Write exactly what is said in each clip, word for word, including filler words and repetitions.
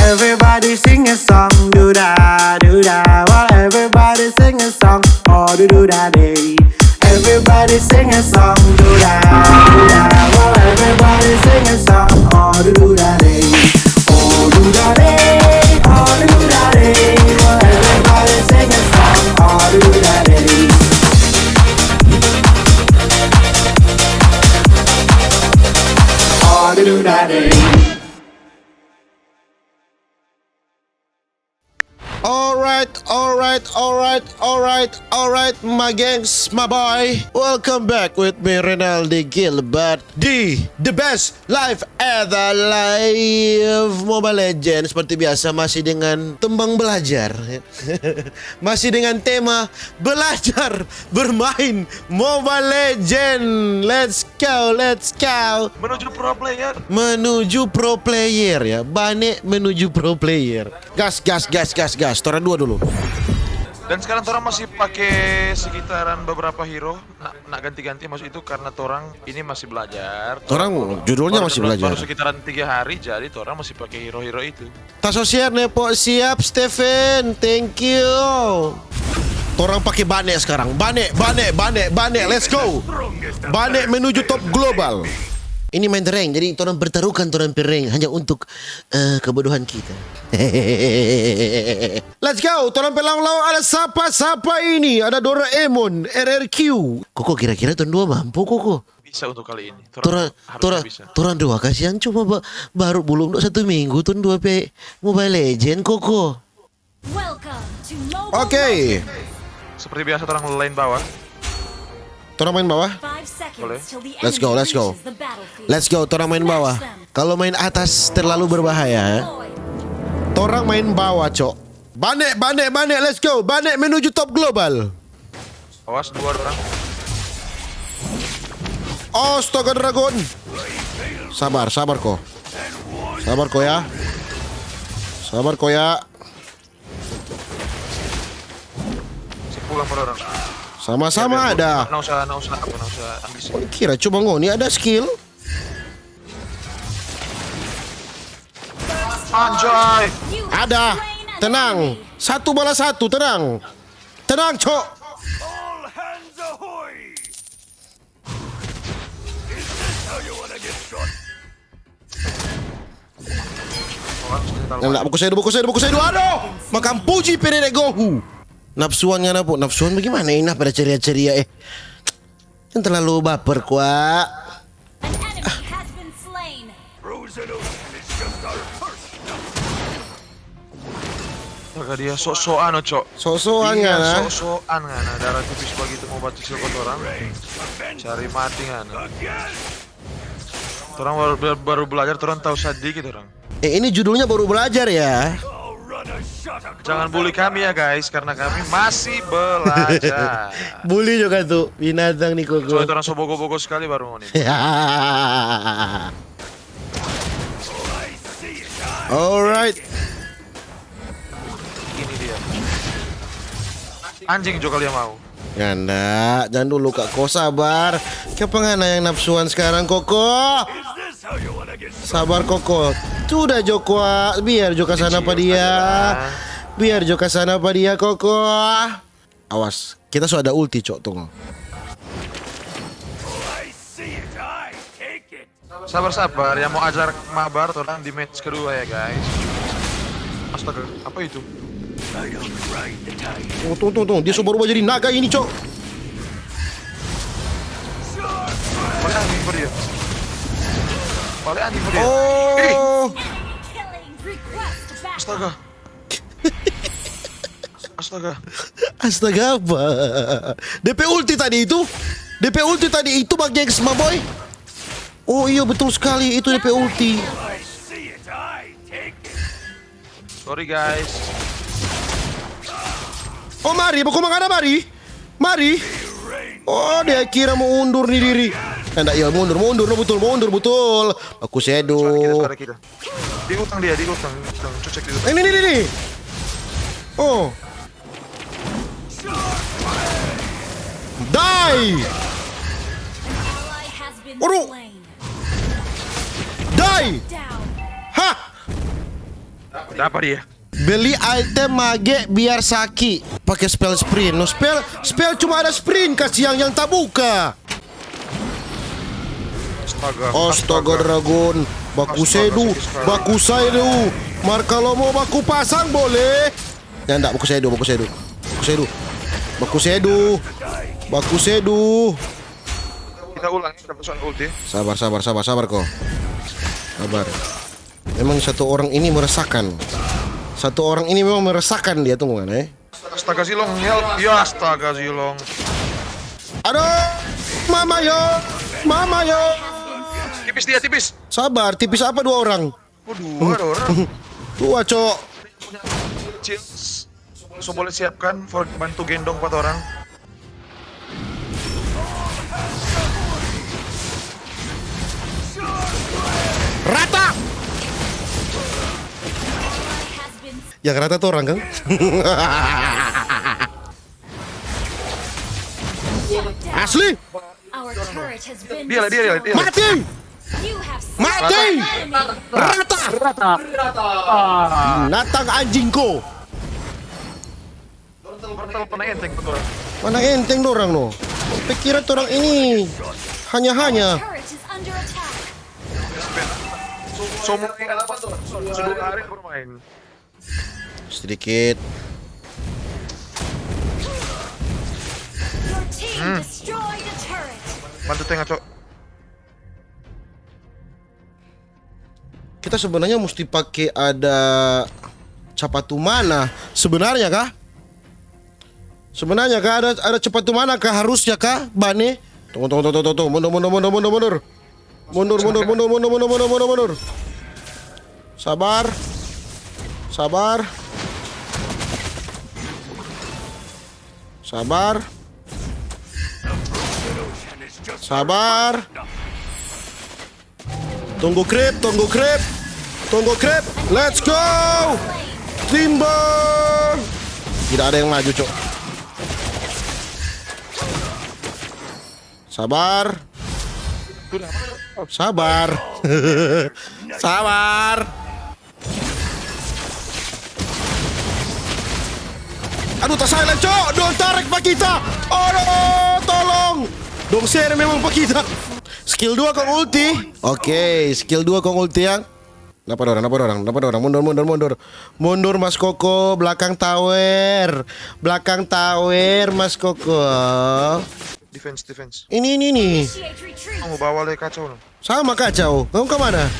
Everybody sing a song, do da, do da. Well, everybody sing a song, oh do do da day. Everybody sing a song, do da, do da. Well, everybody sing a song, oh do do da day. Oh do da day, oh do do da day. Well, everybody sing a song, oh do do da day. Oh do do da day. Alright, alright, alright, alright, alright, my gengs, my boy. Welcome back with me, Rinaldi Gilbert, di The Best Life Ever Live Mobile Legends. Seperti biasa, masih dengan tembang belajar. Masih dengan tema belajar bermain Mobile Legend. Let's go, let's go. Menuju pro player. Menuju pro player ya. Bane menuju pro player. Gas, gas, gas, gas, gas. Torang dua dulu. Dan sekarang torang masih pake sekitaran beberapa hero. Nak, nak ganti-ganti, maksud itu karena torang ini masih belajar. Torang judulnya baru masih sebelas, belajar. Baru sekitaran tiga hari, jadi torang masih pake hero-hero itu. Taso share, Nepo. Siap, Steven. Thank you. Torang pake Bane sekarang. Bane, Bane, Bane, Bane. Let's go. Bane menuju top global. Ini main rank, jadi torang pertaruhkan torang pe rank hanya untuk, eh, kebodohan kita. Let's go. Torang pe lawan-lawan ada sapa-sapa ini? Ada Doraemon, R R Q. Koko, kira-kira tong dua mampu, Koko? Bisa untuk kali ini. Torang, torang, harusnya torang, bisa. Torang dua kasihan cuma ba-, baru bulung do satu minggu tong dua pe Mobile Legend, Koko. Welcome to Mobile Legends. Oke. Seperti biasa, torang lane bawah. Torang main bawah? Five seconds. Boleh. Till the enemy reaches the battlefield. Let's go, let's go. Torang main bawah. Smash them. Kalau main atas terlalu berbahaya, ya. Torang main bawah, cok. Bane, Bane, Bane, let's go. Bane menuju top global. Awas, dua orang. Astaga, dragon. Sabar, sabar ko. Sabar ko ya. Sabar ko ya. Sepuluh orang. Sama-sama ada. Nggak usah, nggak usah, apa, nggak usah ambisi. Kira coba ngoni ada skill? Anjay. Ada. Tenang. Satu balas satu, tenang. Tenang, cok. All hands ahoy. Is this how you wanna get shot? Nanda, buku saya, buku saya, buku saya, aduh! Makang puji pe nene gohu. Nafsuan ngana, po. Nafsuan bagaimana ini? Nah, pada ceria-ceria, eh. Yang terlalu baper, kwa. An enemy has been slain. Frozen Ocean is just our first. Astaga, dia sok-sokan, Oco. Sok-sokan, dia ngana. Sok-sokan, ngana. Darah tipis bagitu mo baca skill kotoran. Cari mati, ngana. Torang baru, baru belajar, torang tau sadiki, torang. Eh, ini judulnya baru belajar, ya. Jangan bully kami ya, guys, karena kami masih belajar. Bully juga tuh, binatang nih, Koko. Soalnya torang so bogo-bogo sekali baru ngoni. Alright. Ini dia. Anjing jo kali yang mau. Ngana, jangan dulu, Kak. Ko sabar. Kiapa ngana yang nafsuan sekarang, Koko? Sabar, Koko. Sudah jo, kwa. Biar jo ka sana pa dia. Biar jo ka sana pa dia, Koko. Awas, kita so ada ulti, cok, tunggu. Sabar, sabar, yang mau ajar mabar torang di match kedua ya, guys. Astaga, apa itu? Oh, tunggu, tunggu, tunggu. Dia so baru jadi naga ini, cok. Paling anjing pa dia. Paling anjing pa dia. Oh. Ih. Astaga. Astaga. Astaga apa? D P ulti tadi itu? D P ulti tadi itu, Bang Gengs, my boy? Oh iyo, betul sekali, itu D P ulti. Sorry, guys. Oh, mari, baku mangana, mari. Mari. Oh, dia kira mau undur nih diri. Eh, ndak, iya, mundur, mundur, no, betul, mundur, betul. Aku sedu. Suara kita, suara kita. Di utang dia, di utang, di utang. Cocek di utang. Ini, ini, ini. Oh. Die. Waduh. Die. Hah. Dapa dia? Beli item mage biar saki. Pake spell sprint. No spell, spell cuma ada sprint, kasiang yang tabuka. Astaga. Astaga, dragon. Baku Astaga, sedu, sakit sekali. baku sedu. Mar kalau mau baku pasang boleh. Ya ndak, baku sedu, baku sedu. Baku sedu. Baku sedu. Baku sedu. Kita ulang ya, kita pesan ulti. Sabar, sabar, sabar, sabar kok. Sabar. Memang satu orang ini meresahkan. Satu orang ini memang meresahkan dia, tunggu kan, eh. Astaga Zilong, help. Ya astaga Zilong. Aduh, mama yo, mama yo. Tipis dia, tipis. Sabar, tipis apa dua orang? Oh, dua ada orang. Dua, cok. Chills. So boleh siapkan for bantu gendong empat orang. Rata. Yang rata tuh orang kan? Asli. Our turret has been Dia lah, dia, dia, dia. Mati. You have Mati. slain an enemy. Rata. Rata. Rata. Ah. Binatang anjing ko. Portal pernah enteng betul. Mana enteng dorang no? Pikiran orang ini hanya-hanya. Turret is under attack. Semua yang ada apa tuh? Sudah hari bermain. Sedikit. Your team destroyed a turret. Bantu tengah, Cok. Kita sebenarnya mesti pakai ada capatu mana? Sebenarnya kah? Sebenarnya kah ada ada capatu mana kah harusnya kah? Bane. Tunggu tunggu tunggu tunggu tunggu. Mundur mundur mundur mundur mundur mundur. Mundur mundur mundur mundur mundur mundur mundur mundur. Sabar. Sabar. Sabar. Sabar. Tunggu creep, tunggu creep. Tunggu creep. Let's go. Timber. Tidak ada yang maju, Cok. Sabar. Sabar. Sabar. Aduh, ta silent, Cok. Dong tarik pa kita. Aduh, tolong. Dong share memang pa kita. Skill dua kong ulti. Oke, skill dua kong ulti yang. Napa dorang, napa dorang, napa dorang. Mundur, mundur, mundur. Mundur, Mas Koko, belakang tower. Belakang tower, Mas Koko. Defense, defense. Ini, ini, ini. Initiate retreat. Kamu bawa le kacau no. Sama kacau. Kamu ke mana?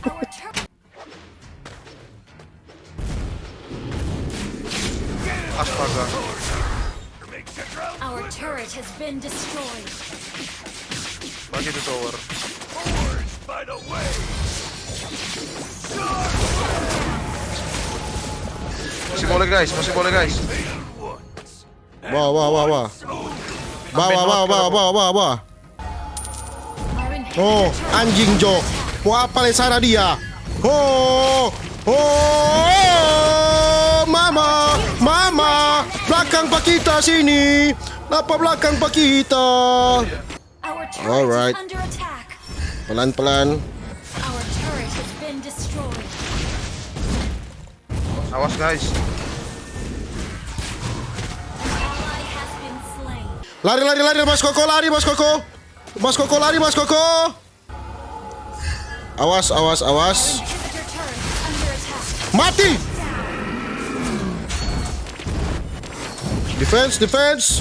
Our turret Astaga. Our turret has been destroyed. Bagi itu tower. Masih boleh guys, masih boleh guys. Wah, wah, wah, wah. Wah, wah, wah, wah, wah, wah, wah. Our inhibitor Oh, turret anjing Jo. Mau apa le sana dia? Oh, oh, mama, mama, belakang pa kita sini. Napa belakang pa kita? Our turret Alright. Is under attack. Pelan-pelan. Our turret has been destroyed. Awas guys. An ally has been slain. Lari, lari, lari, Mas Koko, lari, Mas Koko. Mas Koko, lari, Mas Koko. Awas, awas, awas. Inhibitor turret is under attack. Mati. Defense, defense.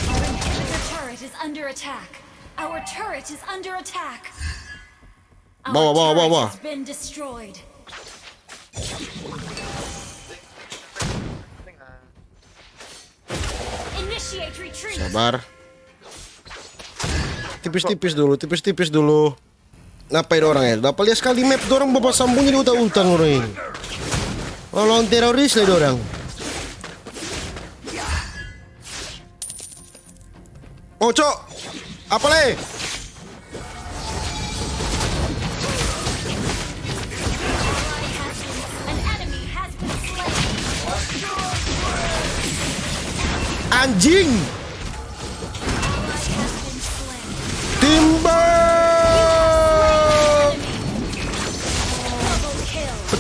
Our inhibitor turret is under attack. Our turret is under attack. Our Bawah, bawah, turret bawah. Has been destroyed. Initiate retreat. Sabar. Tipis-tipis dulu, tipis-tipis dulu. Napa dorang ya? Dapa lia sekali map, dorang bapa sambunyi di uta-uta orang ini. Lawan teroris le dorang. Oh, Cok. Apa le? An enemy has been slain. Anjing. Has been slain. Timber. Enemy.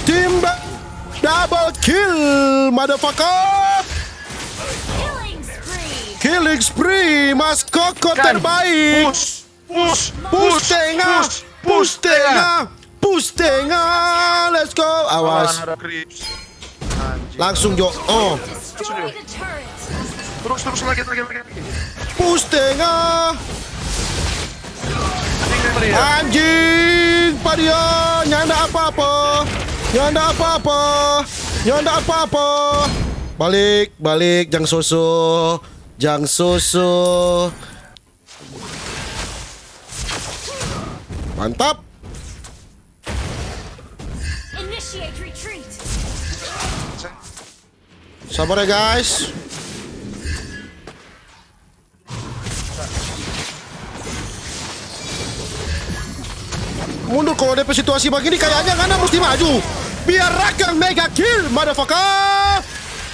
Timba. Double kill, motherfucker. Killing spree. Killing spree, Mas Koko terbaik. Push, push, push tengah, push tengah, push tengah. Let's go. Awas. Langsung, Jo. Oh. Terus, terus, lagi, lagi, lagi. Push tengah. Anjing, pa dia. Nyanda apa-apa. Nyanda apa-apa. Nyanda apa-apa. Balik, balik, jang soso. Jang soso. Mantap. Sabar ya, guys. Mundur, kalau depe situasi bagini kayaknya ngana musti maju. Biar Rakan mega kill, motherfucker.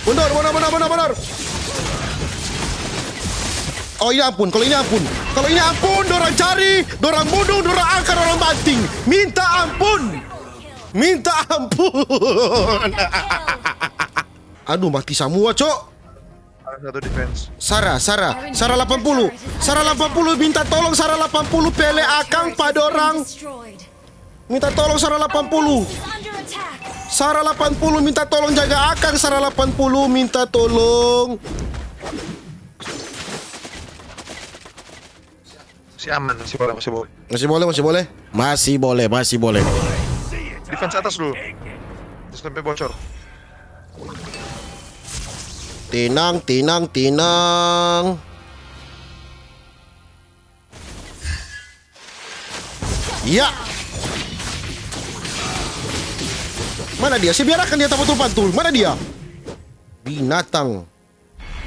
Mundur, mundur, mundur, mundur, mundur. Oh, ini ampun, kalau ini ampun. Kalau ini ampun, dorang cari, dorang bunuh, dorang angkat, dorang banting. Minta ampun. Minta ampun. Aduh, mati samua, Cok. Ada satu defense. Sarah, Sarah, Sarah delapan puluh. Sarah delapan puluh, minta tolong Sarah delapan puluh, pele akang pa dorang. Minta tolong Sarah delapan puluh. Sarah delapan puluh minta tolong jaga akang, Sarah delapan puluh minta tolong. Masih aman, masih boleh, masih boleh. Masih boleh, masih boleh. Masih boleh, masih boleh. Defense atas dulu. Sampai bocor. Tenang, tenang, tenang. Ya. Mana dia? Saya biarkan dia tapatul-patul. Mana dia? Binatang.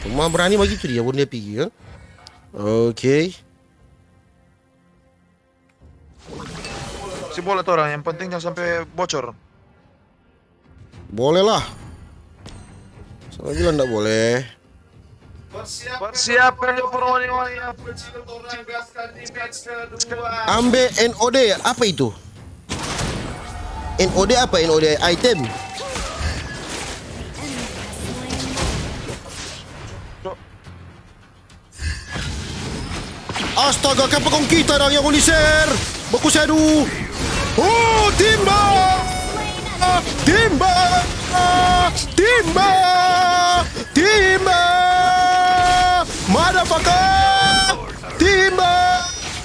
Cuma berani bagitu dia, pun dia pigi, kan? Oke. Si boleh tu orang, yang penting jangan sampai bocor. Boleh lah. Siapa bilang ndak boleh? Persiapkan jo, perwani-wani. Ambe N O D, apa itu? N O D apa? N O D item. Astaga, kiapa kong kita dang yang ngoni share? Baku sedu. Oh, timba! Timba! Timba! Timba! Motherfucker! Timba!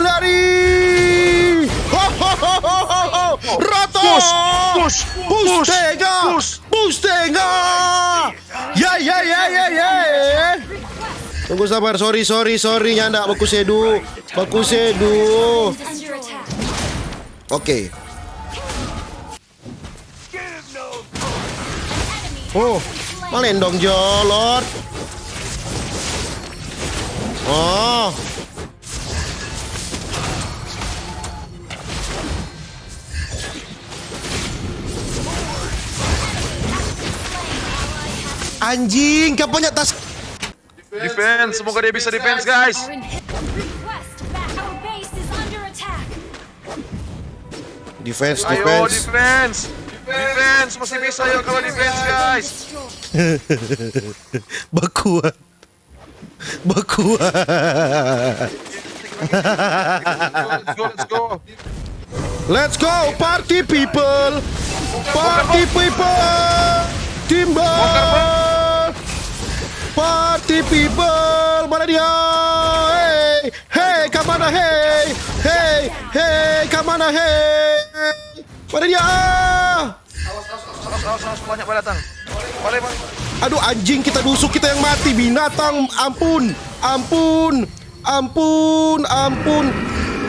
Lari! Ho, ho, ho, ho, ho, ho! Rata! Push! Push! Push! Push tengah! Push! Push tengah! Ya, ya, ya, ya, ya. Tunggu, sabar. Sorry, sorry, sorry, nyanda. Baku sedu. Baku sedu. Oke. Oh, malendong jo, Lord. Oh. Anjing, kapan ya tas? Defense, semoga dia bisa defense, guys. Defense, ayo, defense. Defense. Defense, masih bisa, yo, kalau defense, guys. Bakuat. Bakuat. Let's go, let's go. Let's go, party people. Party people. Timba. Party people. Mana dia? Hey, hey, kamana, hey? Hey, hey, kamana, hey? Mana dia? Awas, awas, awas, banyak datang. Bale, bale. Aduh, anjing, kita dusuk, kita yang mati, binatang. Ampun, ampun, ampun, ampun,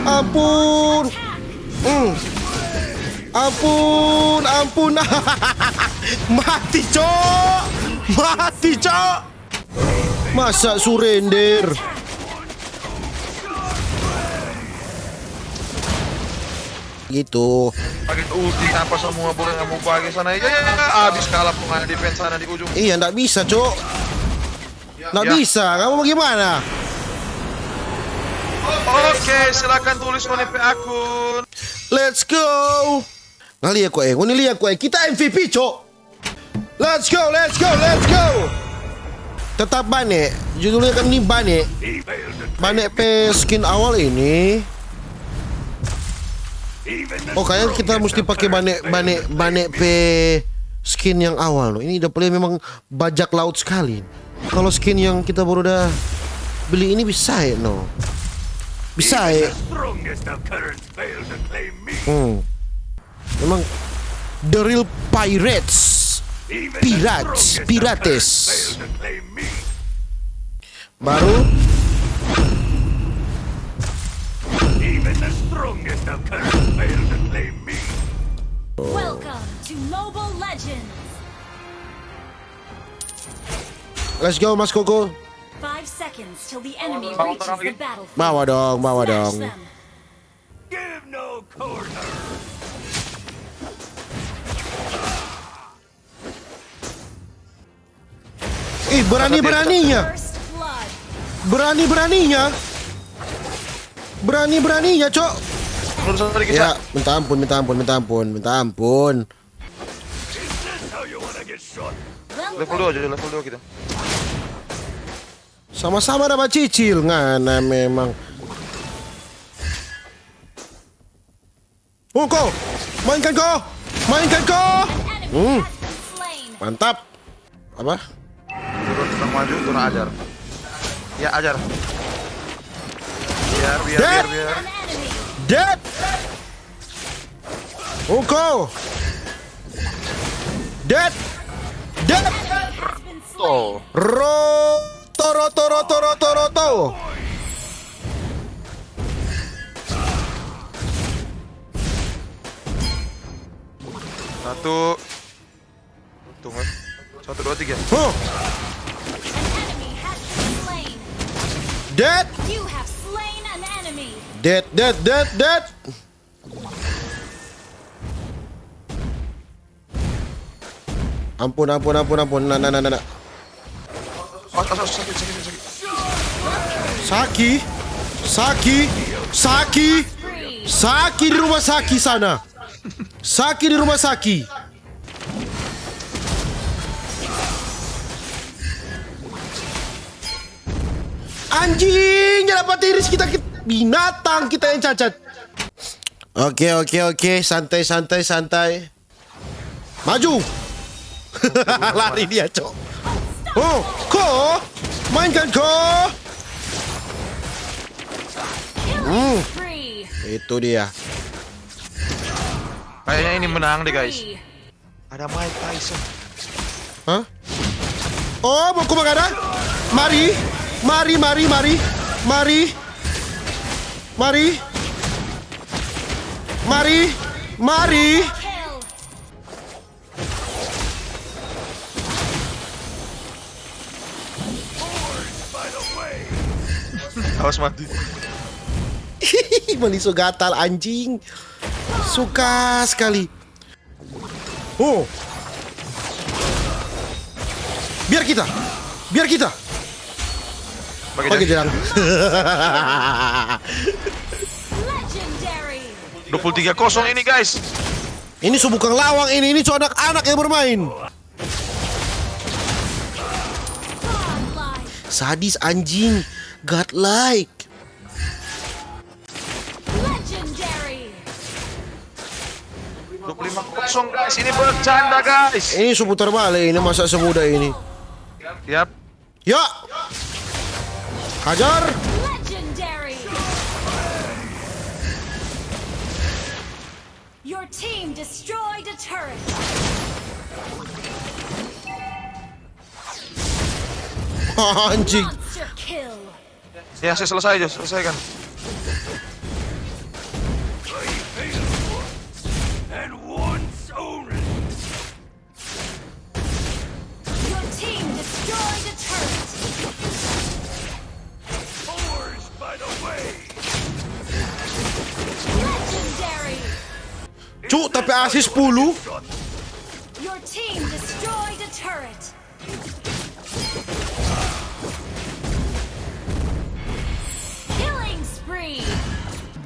ampun. Hmm. Ampun, ampun. Mati, Cok. Mati, Cok. Masa surrender? Gitu. Pakai ulti apa semua boleh kamu pakai sana. Ya, ya, ya, habis kalah pengen defense sana di ujung. Iya, ndak bisa, Cok. Ndak bisa. Kamu bagaimana? Oke, silakan tulis ngoni pe akun. Let's go. Nah, lia ko, eh. Ngoni lia ko, eh. Kita M V P, cok. Let's go, let's go, let's go. Tetap Bane. Judulnya kan ini Bane. Bane pe skin awal ini. Oh, kayaknya kita mesti pakai Bane, Bane, Bane pe skin yang awal, no. Ini udah play memang bajak laut sekali. Kalau skin yang kita baru udah beli ini bisa ya, no? Bisa ya. Hmm. Memang the real pirates. Pirates, pirates. Baru. Even the strongest of currents fail to claim me. Welcome to Mobile Legends. Let's go, Mas Koko. Five seconds till the enemy reaches the battlefield. Bawa dong, bawa dong. Smash them. Give no quarter. Ih, berani-beraninya. First blood. Berani-beraninya. Berani-beraninya, cok. Lurus lagi, ya, Sa. Minta ampun, minta ampun, minta ampun, minta ampun. Level dua aja, level dua kita. Sama-sama ada bacicil, ngana memang. Oh, ko. Mainkan ko. Mainkan ko. Hmm. Mantap. Apa? Turun, turun maju, turun ajar. Ya, ajar. Biar, biar, biar, biar. Dead. Uko. Dead. Dead. Oh. Roto, roto, roto, roto, roto. Satu. Untung, eh. Satu, dua, tiga. Huh. An enemy has been slain. Dead. You have slain an enemy. Dead, dead, dead, dead. Ampun, ampun, ampun, ampun. Nah, nah, nah, nah, nah. Awas, awas, awas, sakit, sakit, sakit. Saki. Saki. Saki. Saki di rumah Saki sana. Saki di rumah Saki. Anjing, ya dapat iris kita, kit-, binatang kita yang cacat. Oke, oke, oke. Santai, santai, santai. Maju. Lari dia, cok. Oh, ko. Mainkan ko. Hmm. Itu dia. Kayaknya ini menang deh, guys. Ada Mike Tyson. Hah? Oh, mau ku bagada? Mari. Mari, mari, mari. Mari. Mari. Mari. Mari. Awas mati. Maliso gatal, anjing. Suka sekali. Oh. Biar kita. Biar kita. Pakai jalan. Legendary. Dua puluh tiga kosong ini, guys. Ini so bukang lawang ini, ini so anak-anak yang bermain. Godlike. Sadis anjing, godlike. Legendary. Dua puluh lima kosong, guys, ini bercanda, guys. Ini so putar bale ini, masa semudah ini. Yap. Ya. Hajar. Legendary. Your team destroyed a turret. Anjing. Monster kill. Ya, saya selesai aja, selesaikan. And once only. Your team destroyed a turret. Forged by the way. Legendary. Cuk, tapi asis sepuluh. Your team destroyed a turret. Killing spree.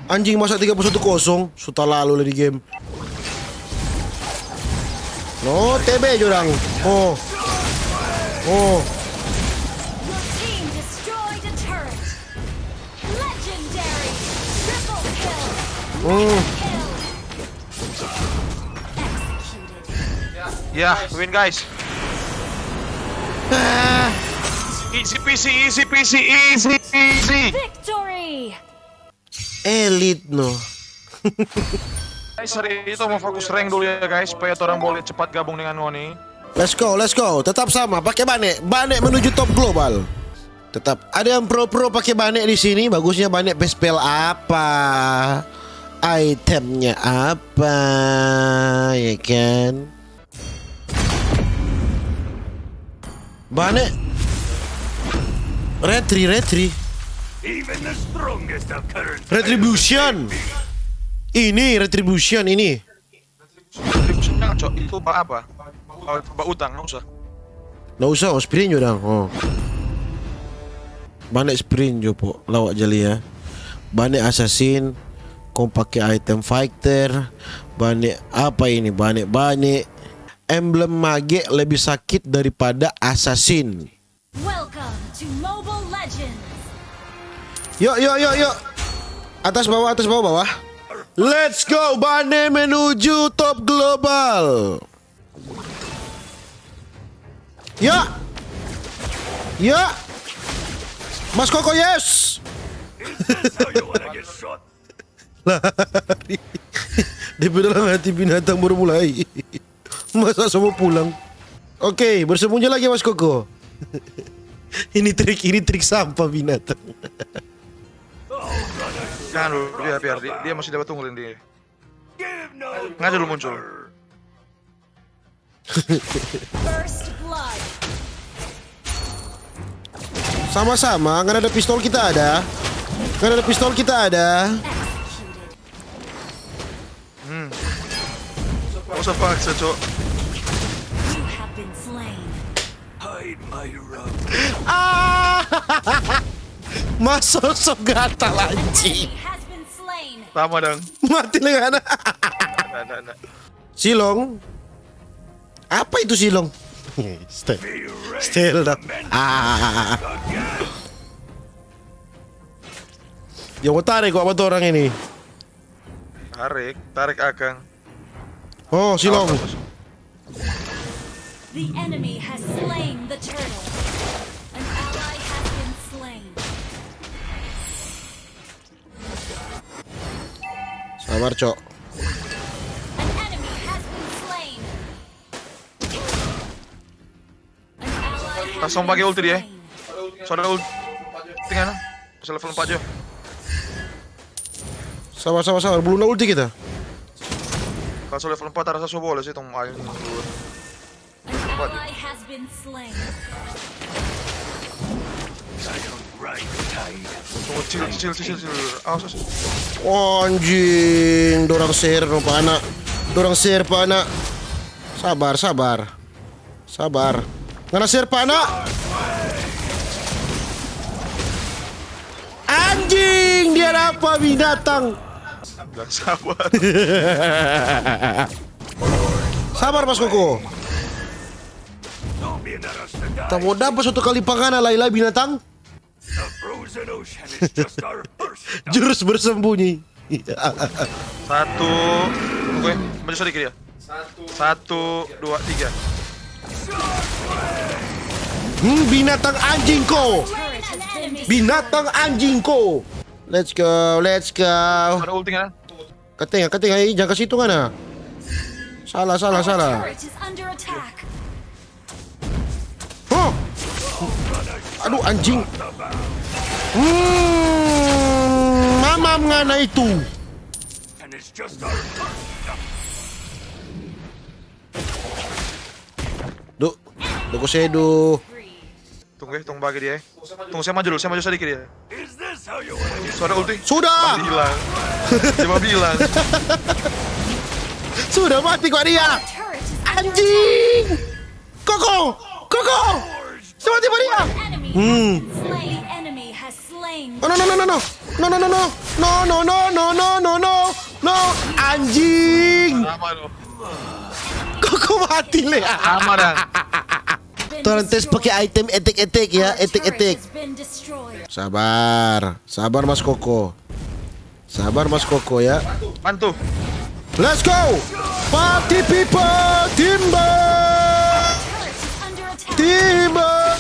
Anjing, masa tiga puluh satu kosong? Sudah lalu lah di game. Oh, T B jo dang. Oh. Oh. Your team destroyed a turret. Legendary. Triple kill. Hmm. Kill. Executed. Ya, win guys. Easy peasy, easy peasy, easy peasy. Victory. Elite no. Guys, hari ini kita mau fokus rank dulu ya guys, supaya orang boleh cepat gabung dengan ngoni. Let's go, let's go. Tetap sama, pakai Bane. Bane menuju top global. Tetap ada yang pro-pro pakai Bane di sini. Bagusnya Bane pe spell apa? Itemnya apa? Ya kan? Bane. Retri, retri. Even the strongest of currents Retribution. Ini retribution ini. Retribution, cok, itu ba apa? Ba, ba utang, nggak usah. Nggak usah, oh, sprint jo dang. Oh. Bane sprint jo po, lawak jali ya. Bane assassin, kong pake item fighter. Bane apa ini? Bane bane. Emblem mage lebih sakit daripada assassin. Welcome to Mobile Legends. Yuk, yuk, yuk, yuk. Atas bawah, atas bawah, bawah. Let's go, Bane menuju top global. Ya. Ya. Mas Koko, yes. Is this how you wanna get shot? Lari. Dia pe dalam hati binatang baru mulai. Masa so mo pulang? Oke, bersembunyi lagi, Mas Koko. Ini trik, ini trik sampah binatang. Jangan dulu, biar biar dia, dia masih dapat tunggalin dia. Give no Nggak dulu muncul. First blood. Sama-sama, nggak ada pistol kita ada. Nggak ada pistol kita ada. Executed. Hmm. Gak usah paksa, cok. You have been slain. Hide my rug. Ah! Mas sosok gatal anjing. Enemy has been slain. Sama dong. Mati lengan. Nggak, nggak, nggak. Silong. Apa itu silong? Stay. Stay dong. Ah. Yang mau tarik kok apa tuh orang ini? Tarik, tarik akang. Oh, silong. Awas, awas. The enemy has slain the turtle. An ally has been slain. Sabar, cok. An enemy has been slain. An ally has Langsung been pakai ulti dia. slain. Soalnya ulti kan? Bisa level empat jo. Sabar, sabar, sabar. Belum ada ulti kita. Kalau level empat rasa so boleh sih tong main dulu. An ally has been slain. Tunggu, chill, chill, chill, chill, chill. Awas, awas. Anjing, dorang share no, pana. Dorang share, pana. Sabar, sabar. Sabar. Ngana share, pana. Anjing, dia ada apa, binatang? Gak sabar. Sabar, Mas Koko. Don't be in a rush to die. Tak mau dapat satu kali pangana, lai-lai binatang. The frozen ocean is just our first stop. Jurus bersembunyi. Satu. Oke, maju sedikit ya. Satu, dua, tiga. Hmm, binatang anjing ko. Turret has been destroyed. Binatang anjing ko. Let's go, let's go. Ada ulti kan? Katenga, katenga, eh, jangan ke situ ngana. Salah, salah, salah. Turret is under attack. Huh? Aduh, anjing. Hmm, mamam ngana itu. And it's just our first stop. Duh, duh, ko sedu. Tunggu ya, tunggu bagi dia ya. Tunggu, saya maju dulu, saya maju sedikit ya. Is this how you wanna get Sudah ulti. Sudah, Hilang. Coba bilang. Sudah mati kok dia. Turret is under Anjing. Koko, Koko. Sudah mati kok dia. Enemy Hmm. has been slain. The enemy has slain. Oh, no, no, no, no, no. No, no, no, no. No, no, no, no, no, no, no. No. Anjing. Sama lo. Koko mati, le. Sama dang. Torang tes pake item etek-etek ya, etek-etek. Sabar, sabar Mas Koko. Sabar Mas Koko ya. Bantu. Let's go! Party people, timba! Timba!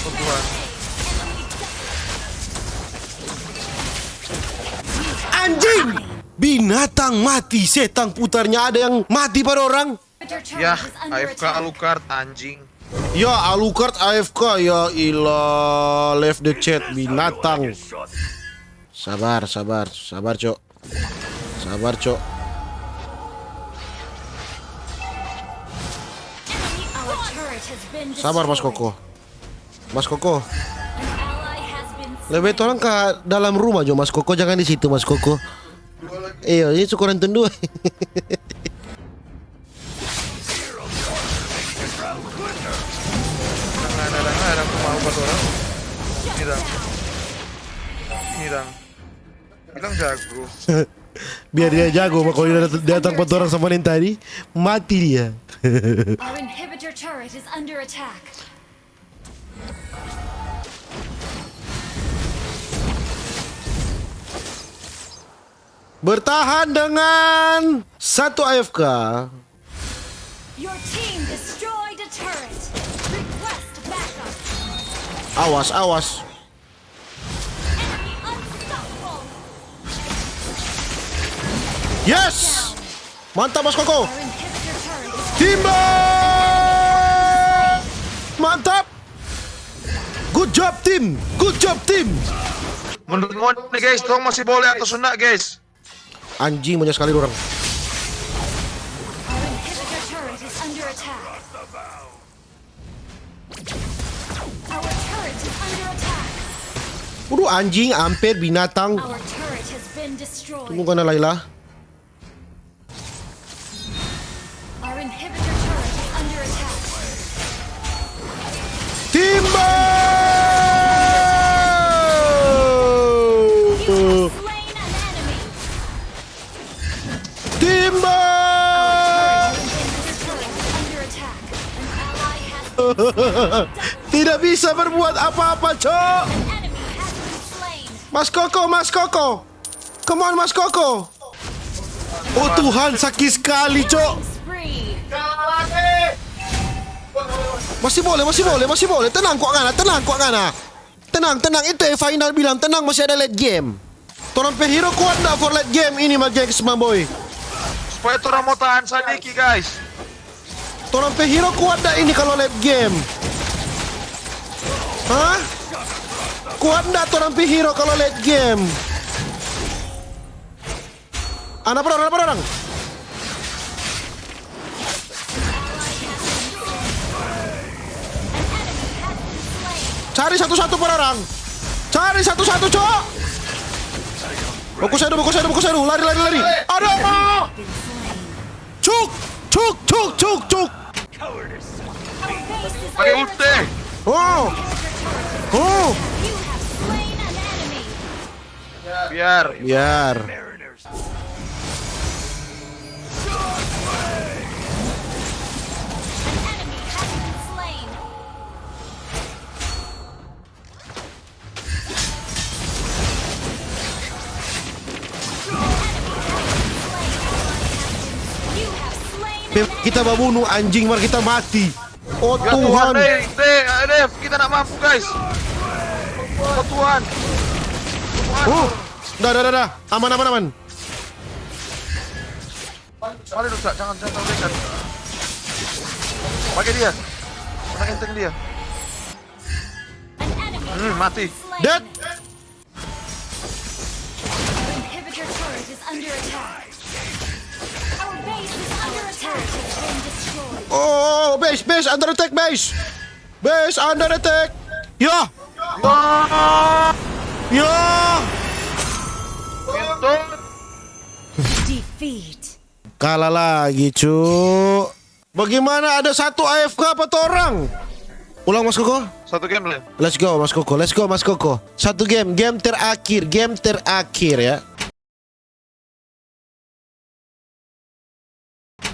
Oh, Tuhan. Anjing! Binatang mati, setang putarnya ada yang mati pa dorang. Yah, A F K Alucard, anjing. Ya, Alucard A F K, ya ilah, left the chat, binatang. Sabar, sabar, sabar, Cok. Sabar, Cok. Sabar, Mas Koko. Mas Koko. Lebe torang ka dalam rumah jo, Mas Koko, jangan di situ, Mas Koko. Iyo, ini syukuran tundua. Dang, dang, dang, dang, aku mau pa torang. Ini dang. Ini dang. Bilang jago. Biar dia jago, mah kalau dia dat-, datang pa torang sama yang tadi, mati dia. Our inhibitor turret is under attack. Bertahan dengan satu A F K. Your team destroyed a turret. Request backup. Awas, awas. Enemy unstoppable. Yes! Mantap, Mas Koko. Our inhibitor turret is Timba! Mantap! Good job, tim! Good job, tim! Menurut ngoni, guys, tong masih boleh atau sunda, guys? Anjing, banyak sekali orang. Our inhibitor turret is under attack. Our turret is under attack. Waduh, anjing, amper binatang. Our turret has been destroyed. Tunggu, kana Laila. Our inhibitor turret is under attack. Timba! You have slain an enemy. Timba! Our turret is under attack. An ally has been slain. Tidak bisa berbuat apa-apa, Cok. An enemy has been slain. Mas Koko, Mas Koko. Come on, Mas Koko. Oh Tuhan, sakit sekali, Cok. Masih boleh, masih boleh, masih boleh. Tenang, kwa ngana, tenang, kwa ngana. Tenang, tenang. Itu yang final bilang, tenang, masih ada late game. Torang pe hero kuat nda for late game ini, ma gengs, ma boy? Supaya torang mo tahan sadiki, guys. Torang pe hero kuat nda ini kalo late game? Hah? Kuat nda torang pe hero kalo late game? Ada pa dorang, ada pa dorang. Cari satu-satu pa dorang. Cari satu-satu, Cok. Baku seru, baku seru, baku seru. Lari, lari, lari. Aduh. Cuk, cuk, cuk, cuk, cuk. Pake ulti. Oh. Oh. Biar. Biar. Pe-, kita babunu anjing, mar kita mati. Oh, ya Tuhan, Tuhan. Deh, deh, deh, kita nggak mampu, guys. Oh, Tuhan. Tuhan. Oh, dah, dah, dah, dah. Aman, aman, aman. Mari, rusak, jangan, jangan terlalu dekat. Pakai dia. Kena enteng dia. Hmm, mati. Dead. Our inhibitor turret is under attack. Our base is under attack. Turret has been destroyed. Oh, base, base under attack, base. Base under attack. Ya. Ya. Ya. Defeat. Kalah lagi, cu. Bagaimana ada satu A F K pa torang? Ulang, Mas Koko. Satu game, Le. Let's go, Mas Koko. Let's go, Mas Koko. Satu game, game terakhir, game terakhir ya.